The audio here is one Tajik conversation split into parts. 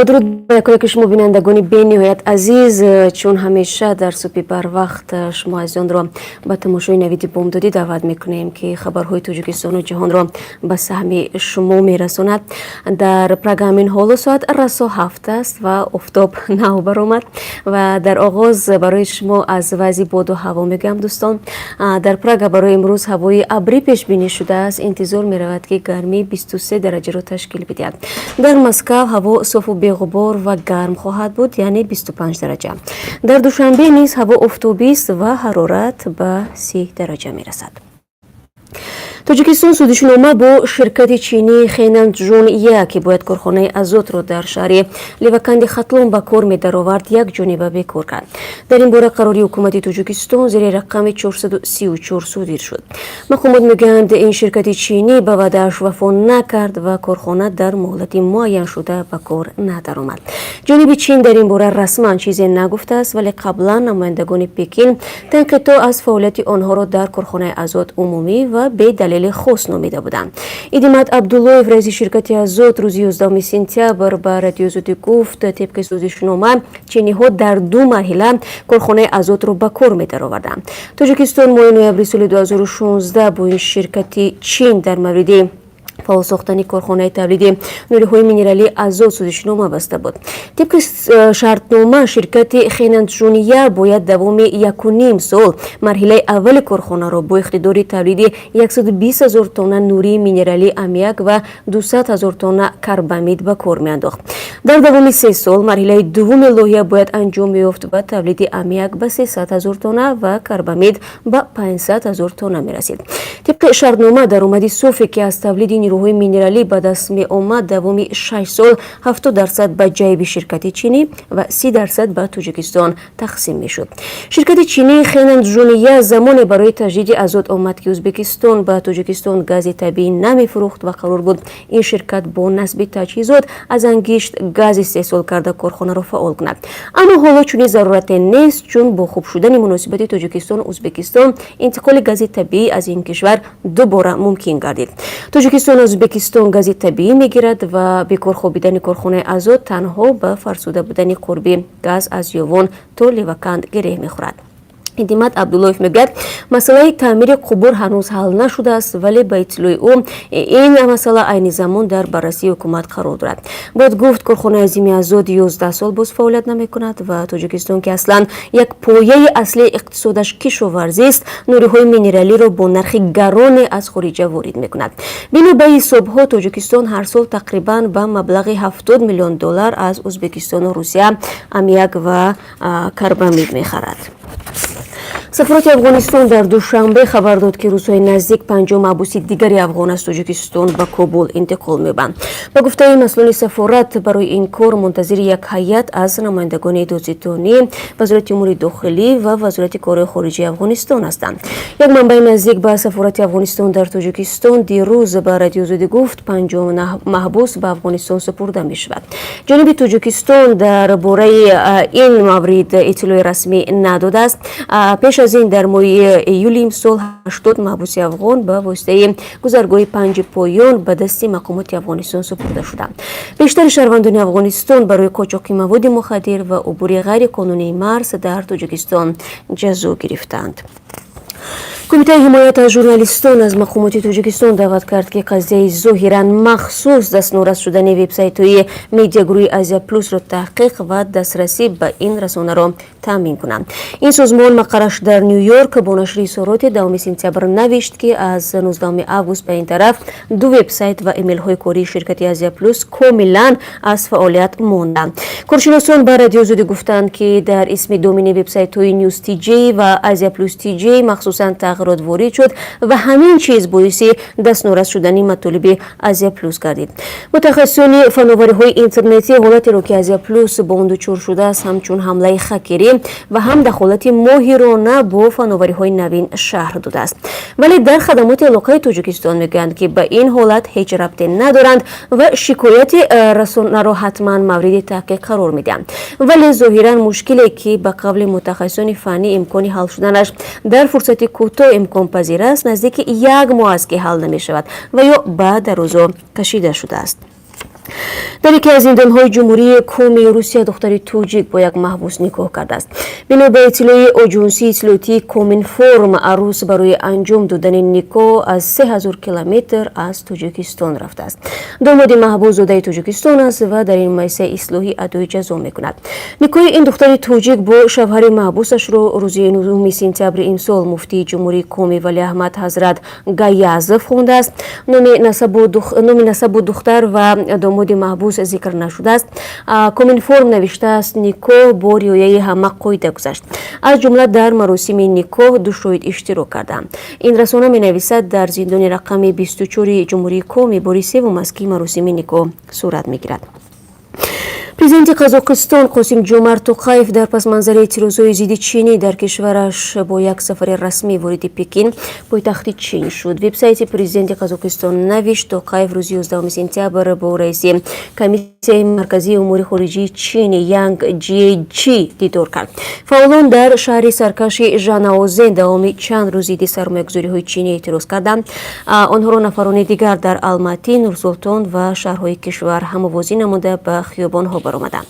Бо дуруд ба якояки шумо, бинандагони бениҳоят азиз. Чун ҳамеша дар субҳи барвақт шумо азизонро ба тамошои Навиди бомдодӣ даъват мекунем, ки хабарҳои Тоҷикистону ҷаҳонро ба саҳми шумо мерасонад. Дар Прага ҳамин ҳоло соат расо 7 аст ва офтоб нав баромад. Ва дар оғоз барои шумо аз вазъи боду ҳаво мегӯям, дӯстон. Дар Прага барои имрӯз ҳавои абрӣ пешбинӣ шудааст. Интизор меравад, ки гармӣ 23 дараҷаро ташкил бидиҳад. Дар Москав ҳаво софу беғубор ва гарм хоҳад буд, яъне 25 дараҷа. Дар Душанбе низ ҳаво офтобист ва ҳарорат ба 30 дараҷа мерасад. Тоҷикистон созишнома бо ширкати чинии Хенанҷун Я, ки бояд корхонаи Азотро дар шаҳри Леваканди Хатлон ба кор медаровард, якҷониба бекор кард. Дар ин бора қарори ҳукумати Тоҷикистон зери рақами 434 содир шуд. Мақомот мегӯянд, ин ширкати чинӣ ба ваъдааш вафо накард ва корхона дар муҳлати муайяншуда ба кор надаромад. Ҷониби Чин дар ин бора расман чизе нагуфтааст, вале қаблан намояндагони Пекин танқидҳо аз фаъолияти онҳоро дар корхонаи Азот умумӣ ва бедалели хос номида буданд. Идимат Абдуллоев, раиси ширкати Азот, рӯзи 11 сентябр ба Радиои Озодӣ гуфт, тибқи созишнома чиниҳо дар ду марҳила корхонаи Азотро ба кор медароварданд. Тоҷикистон моҳи ноябри соли 2016 бо ин ширкати Чин дар мавриди фаъол сохтани корхонаи тавлиди нуриҳои минералии Азот созишнома баста буд. Тибқи шартнома ширкати Хенанчжуния бояд давоми 1,5 сол марҳилаи аввали корхонаро бо иқтидори тавлиди 120 ҳазор тонна нурии минералии аммиак ва 200 ҳазор тонна карбамид ба кор меандохт. Дар давоми 3 сол марҳилаи дуввуми лоиҳа бояд анҷом меёфт ва тавлиди аммиак ба 300 ҳазор тонна ва карбамид ба 500 ҳазор тонна мерасид. Тибқи шартнома, даромади софе, ки аз тавлиди нурҳои минералӣ ба даст меомад, давоми 6 сол 70% ба ҷайби ширкати чинӣ ва 30% ба Тоҷикистон тақсим мешуд. Ширкати чинӣ Хенанджуния замоне барои таҷдиди Азот омад, ки Ӯзбекистон ба Тоҷикистон гази табиӣ намефурӯхт ва қарор буд ин ширкат бо насби таҷҳизот аз ангишт газ истеҳсол карда, корхонаро фаъол кунад. Аммо ҳоло чунин зарурате нест, чун бо хуб шудани муносибати Тоҷикистону Ӯзбекистон интиқоли гази табиӣ аз ин кишвар дубора мумкин гардид. Тоҷикистон аз Ӯзбекистон гази табиӣ мегирад ва бекор хобидани корхонаи Азот танҳо ба фарсуда будани қурби газ аз Ёвон то Леваканд гиреҳ мехӯрад. Идимат Абдуллоев мегӯяд, масъалаи таъмири қубур ҳанӯз ҳал нашудааст, вале ба иттилои ӯ ин масъала айни замон дар баррасии ҳукумат қарор дорад. Бояд гуфт, корхонаи азими Азот 11 сол боз фаъолият намекунад ва Тоҷикистон, ки аслан як пояи аслии иқтисодаш кишоварзист, нуриҳои минералиро бо нархи гароне аз хориҷа ворид мекунад. Бино ба ҳисобҳо, Тоҷикистон ҳар сол тақрибан ба маблағи 70 миллион доллар аз Ӯзбекистону Русия аммиак ва карбамид мехарад. Сафорати Афғонистон дар Душанбе хабар дод, ки рӯзҳои наздик 50 маҳбуси дигари афғон аз Тоҷикистон ба Кобул интиқол меёбанд. Ба гуфтаи масъулони сафорат, барои ин кор мунтазири як ҳайат аз намояндагони додситонӣ, Вазорати умури дохилӣ ва Вазорати корҳои хориҷии Афғонистон ҳастанд. Як манбаи наздик ба сафорати Афғонистон дар Тоҷикистон дирӯз ба Радиои Озодӣ гуфт, 50 маҳбус ба Афғонистон супурда мешавад. Ҷониби Тоҷикистон дар бораи ин маврид иттилои расмӣ надодааст. Пеш аз ин дар моҳи июли имсол 80 маҳбуси афғон ба воситаи гузаргоҳи Панҷи Поён ба дасти мақомоти Афғонистон супурда шуданд. Бештари шаҳрвандони Афғонистон барои қочоқи маводи мухаддир ва убури ғайриқонунии марз дар Тоҷикистон ҷазо гирифтанд. Кумитаи ҳимоят аз журналистон аз мақомоти Тоҷикистон даъват кард, ки қазияи зоҳиран махсус дастнорас шудани вебсайтҳои медиагурӯҳи Азия Плюсро таҳқиқ ва дастрасӣ ба ин расонаро таъмин кунанд. Ин созмон, мақарраш дар Ню Йорк, бо нашри изҳороти 10 сентябр навишт, ки аз 19 август ба ин тараф ду вебсайт ва эмейлҳои кории ширкати Азия Плюс комилан аз фаъолият монданд. Коршиносон ба Радиои Озодӣ гуфтанд, ки дар исми домени вебсайтҳои News TJ ва Азия Плюс TJ махсусан тағйирот ворид шуд ва ҳамин чиз боиси дастнорас шудани матолиби Азия Плюс гардид. Мутахассисони фановариҳои интернетӣ ҳолатеро, ки Азия Плюс бо он дучор шудааст, ҳамчун ҳамлаи хакерӣ ва ҳам дахолати моҳирона бо фановариҳои навин шарҳ додааст. Вале дар хадамоти алоқаи Тоҷикистон мегӯянд, ки ба ин ҳолат ҳеҷ рабте надоранд ва шикояти расонаро ҳатман мавриди таҳқиқ қарор медиҳанд. Вале зоҳиран мушкиле, ки ба қавли мутахассисони фаннӣ имкони ҳал шуданаш дар фурсати кӯтоҳ имконпазир аст, наздики як моҳ аст, ки ҳал намешавад ва ё ба дарозо кашида шудааст. Дар яке аз зиндонҳои Ҷумҳурии Коми Русия духтари тоҷик бо як маҳбус никоҳ кардааст. Бино ба иттилои оҷонсии иттилоотии Коминформ, арӯс барои анҷом додани никоҳ аз 3000 километр аз Тоҷикистон рафтааст. Домоди маҳбус зодаи Тоҷикистон аст ва дар ин муассисаи ислоҳӣ адои ҷазо мекунад. Никоҳи ин духтари тоҷик бо шавҳари маҳбусашро рӯзи 9 сентябри имсол муфтии Ҷумҳурии Коми Валиаҳмад ҳазрат Гаязов хондааст. Номи насабу духтар ва домоди маҳбус зикр нашудааст. Коминформ навиштааст, никоҳ бо риояи ҳама қоида гузашт, аз ҷумла дар маросими никоҳ ду шоҳид иштирок карданд. Ин расона менависад, дар зиндони рақами 24 Ҷумҳурии Коми бори севум аст, ки маросими никоҳ сурат мегирад. Президенти Қазоқистон Қосим Ҷомарт Тоқаев дар пасманзари эътирозҳои зидди чинӣ дар кишвараш бо як сафари расмӣ вориди Пекин, пойтахти Чин, шуд. Вебсайти президенти Қазоқистон навишт, Тоқаев рӯзи 11 сентябр бо раиси Комиссияи марказии умури хориҷии Чин Янг Ҷиечи дидор кард. Фаъолон дар шаҳри саркаши Жанаозен давоми чанд рӯз зидди сармоягузориҳои чинӣ эътироз карданд. Онҳоро нафарони дигар дар Алматӣ, Нурсултон ва шаҳрҳои кишвар ҳамовозӣ намуда, ба хиёбонҳо баромаданд.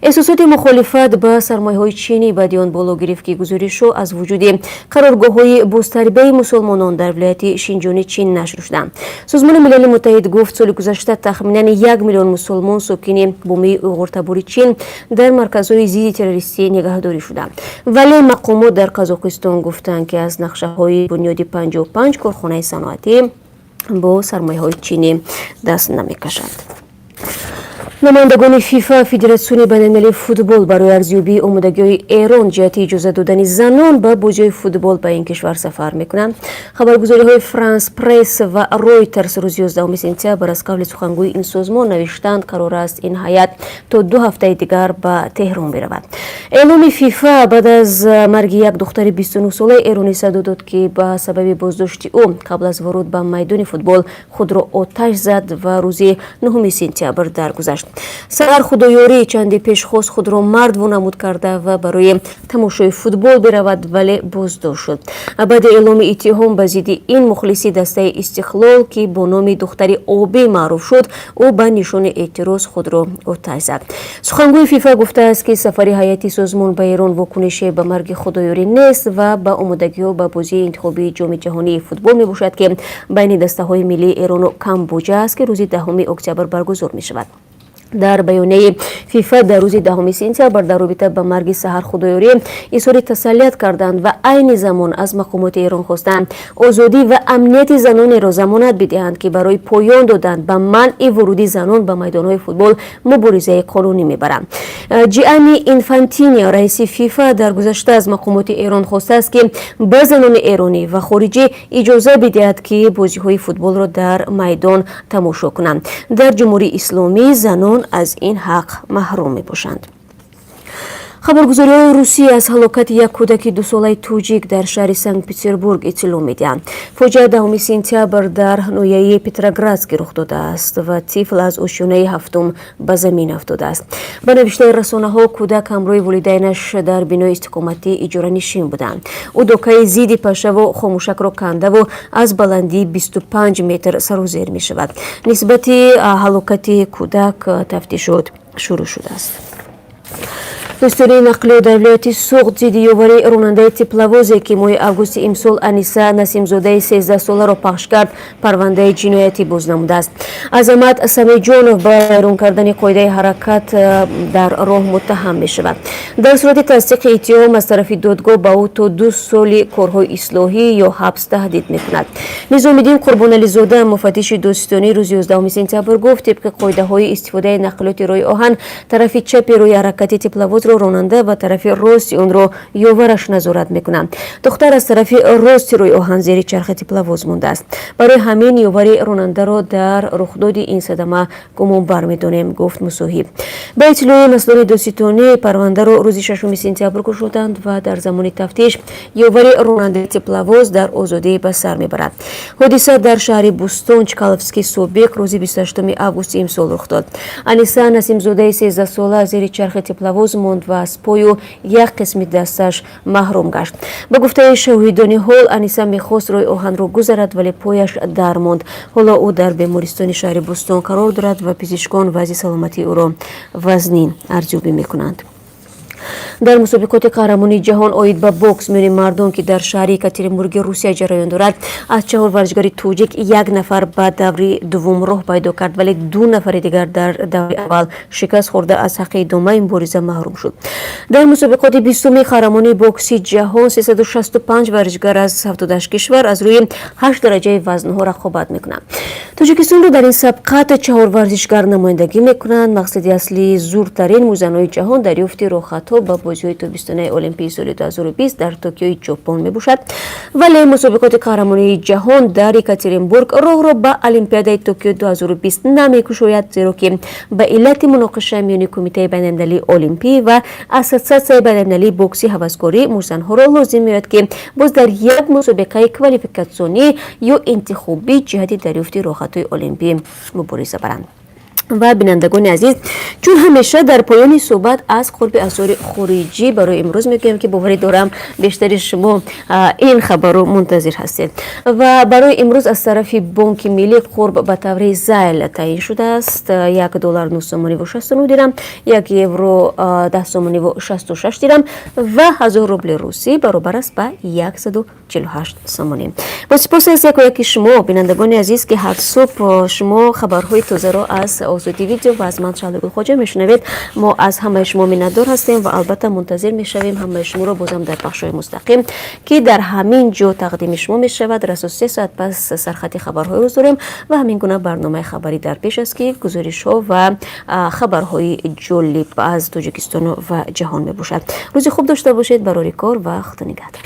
Эҳсосоти мухолифат ба сармояҳои чинӣ баъди он боло гирифт, ки гузоришҳо аз вуҷуди қароргоҳҳои бозтарбияи мусулмонон дар вилояти Шинҷони Чин нашр шуданд. Созмони Милали Муттаҳид гуфт, соли гузашта тахминан 1 миллион мусулмон, сокини бумии уйғуртабори Чин, дар марказҳои зидди террористӣ нигаҳдорӣ шуданд. Вале мақомот дар Қазоқистон гуфтанд, ки аз нақшаҳои бунёди 55 корхонаи саноатӣ бо сармояҳои чинӣ даст намекашанд. Намояндагони ФИФА, Федератсиони байналмилалии футбол, барои арзёбии омодагиҳои Эрон ҷиҳати иҷозат додани занон ба бозиҳои футбол ба ин кишвар сафар мекунанд. Хабаргузориҳои Франс Пресс ва Ройтерс рӯзи 11 сентябр аз қавли сухангӯи ин созмон навиштанд, қарор аст ин ҳайат то 2 ҳафтаи дигар ба Теҳрон биравад. Эъломи ФИФА баъд аз марги як духтари 29-солаи эронӣ садо дод, ки ба сабаби боздошти ӯ қабл аз вуруд ба майдони футбол худро оташ зад ва рӯзи 9 сентябр даргузашт. Саҳар Худоёрӣ чанде пеш хост худро мард вонамуд карда ва барои тамошои футбол биравад, вале боздошт шуд. Баъди эъломи иттиҳом ба зидди ин мухлиси дастаи Истиқлол, ки бо номи духтари обӣ маъруф шуд, ӯ ба нишони эътироз худро оташ зад. Сухангӯи ФИФА гуфтааст, ки сафари ҳайати созмон ба Эрон вокунише ба марги Худоёрӣ нест ва ба омодагиҳо ба бозии интихобии Ҷоми ҷаҳонии футбол мебошад, ки байни дастаҳои миллии Эрону Камбоҷа аст, ки рӯзи 10 октябр баргузор мешавад. Дар баёнияи ФИФА дар рӯзи 10 сентябр дар робита ба марги Саҳар Худоёрӣ изҳори тасаллият карданд ва айни замон аз мақомоти Эрон хостанд, озодӣ ва амнияти занонеро замонат бидиҳанд, ки барои поён додан ба манъи вуруди занон ба майдонҳои футбол муборизаи қонунӣ мебаранд. Ҷиани Инфантино, раиси ФИФА, дар гузашта аз мақомоти Эрон хостааст, ки ба занони эронӣ ва хориҷӣ иҷоза бидиҳад, ки бозиҳои футболро дар майдон тамошо кунанд. Дар Ҷумҳурии Исломӣ занон аз ин ҳақ маҳрум мебошанд. Хабаргузориҳои Русия аз ҳалокати як кӯдаки дусолаи тоҷик дар шаҳри Санкт Петербург иттилоъ медиҳанд. Фоҷиа 10 сентябр дар ноҳияи Петроградский рух додааст ва тифл аз ошёнаи ҳафтум ба замин афтодааст. Ба навиштаи расонаҳо, кӯдак ҳамроҳи волидайнаш дар бинои истиқоматӣ иҷоранишин буданд. Ӯ докаи зидди пашаву хомӯшакро кандаву аз баландии 25 метр сарозер мешавад. Нисбати ҳалокати кӯдак тафтишот шурӯъ шудааст. Дӯстони, нақлиёт дар вилояти Суғд зидди ёвари ронандаи тепловозе, ки моҳи августи имсол Аниса Насимзодаи 13-соларо пахш кард, парвандаи ҷиноятӣ боз намудааст. Азамат Самиҷонов ба вайрон кардани қоидаи ҳаракат дар роҳ муттаҳам мешавад. Дар сурати тасдиқи иттиҳом аз тарафи додгоҳ ба ӯ то 2 соли корҳои ислоҳӣ ё ҳабс таҳдид мекунад. Низомиддин Қурбонализода, муфаттиши додситонӣ, рӯзи 11 сентябр гуфт, тибқи қоидаҳои истифодаи нақлиёти роҳи оҳан, тарафи чапи роҳи ҳаракати тепловозро ронанда ва тарафи рости онро ёвараш назорат мекунанд. Духтар аз тарафи рости роҳи оҳан зери чархи тепловоз мондааст. Барои ҳамин ёвари ронандаро дар рухдоди ин садама гумонбар медонем, гуфт мусоҳиб. Ба иттилои масъулони додситонӣ, парвандаро рӯзи 6 сентябр кушоданд ва дар замони тафтиш ёвари ронандаи тепловоз дар озодӣ ба сар мебарад. Ҳодиса дар шаҳри Бӯстон, Чкаловски собиқ, рӯзи 28 августи имсол рух дод. Аниса Насимзодаи 13-сола зери чархи тепловоз монд. монд ва аз пою як қисми дасташ маҳрум гашт. Ба гуфтаи шоҳидони ҳол, Аниса мехост роҳи оҳанро гузарад, вале пояш дар монд. Ҳоло ӯ дар бемористони шаҳри Бӯстон қарор дорад ва пизишкон вазъи саломатии ӯро вазнин арзёбӣ мекунанд. Дар мусобиқоти қаҳрамонии ҷаҳон оид ба бокс миёни мардон, ки дар шаҳри Екатеринбурги Русия ҷараён дорад, аз чаҳор варзишгари тоҷик як нафар ба даври дуввум роҳ пайдо кард, вале ду нафари дигар дар даври аввал шикаст хӯрда, аз ҳаққи идомаи мубориза маҳрум шуд. Дар мусобиқоти 20-уми қаҳрамонии бокси ҷаҳон 365 варзишгар аз 78 кишвар аз рӯи ҳашт дараҷаи вазнҳо рақобат мекунанд. Тоҷикистонро дар ин сабқат чаҳор варзишгар намояндагӣ мекунанд. Мақсади аслии зуртарин мӯйзанҳои ҷаҳон дарёфти роҳхатҳо ба бозиҳои тобистонаи олимпии соли 2020 дар Токиои Ҷопон мебошад. Вале мусобиқоти қаҳрамонии ҷаҳон дар Екатеринбург роҳро ба Олимпиадаи Токио 2020 намекушояд, зеро ки ба иллати муноқиша миёни Кумитаи байналмилалии олимпӣ ва Ассотсиатсияи байналмилалии бокси ҳаваскорӣ мӯйзанҳоро лозим меояд, ки боз дар як мусобиқаи квалификатсионӣ ё интихобӣ ҷиҳати дарёфти роҳхатҳои олимпӣ мубориза баранд. Ва, бинандагони азиз, чун ҳамеша дар поёни суҳбат аз қурби асъори хориҷӣ барои имрӯз мегӯям, ки боварӣ дорам, бештари шумо ин хабарро мунтазир ҳастед. Ва барои имрӯз аз тарафи Бонки Миллӣ қурб ба таври зайл таъин шудааст: 1 доллар 9 сомониву 69 дирам, 1 евро 10 сомониву 66 дирам ва 1000 рубли русӣ баробар аст ба 148 сомонӣ. Бо сипос аз яко яки шумо, бинандагони азиз, ки ҳар субҳ шумо хабарҳои тозаро аз Озодӣ Видео ва аз ман, Шаҳлогул Хоҷа, мешунавед. Мо аз ҳамаи шумо миннатдор ҳастем ва албатта мунтазир мешавем ҳамаи шуморо бозам дар бахшҳои мустақим, ки дар ҳамин ҷо тақдими шумо мешавад. Расо 3 соат пас сархати хабарҳои рӯз дорем ва ҳамин гуна барномаи хабарӣ дар пеш аст, ки гузоришҳо ва хабарҳои ҷолиб аз Тоҷикистону ва ҷаҳон мебошад. Рӯзи хуб дошта бошед, барори кор ва Худо нигаҳдор.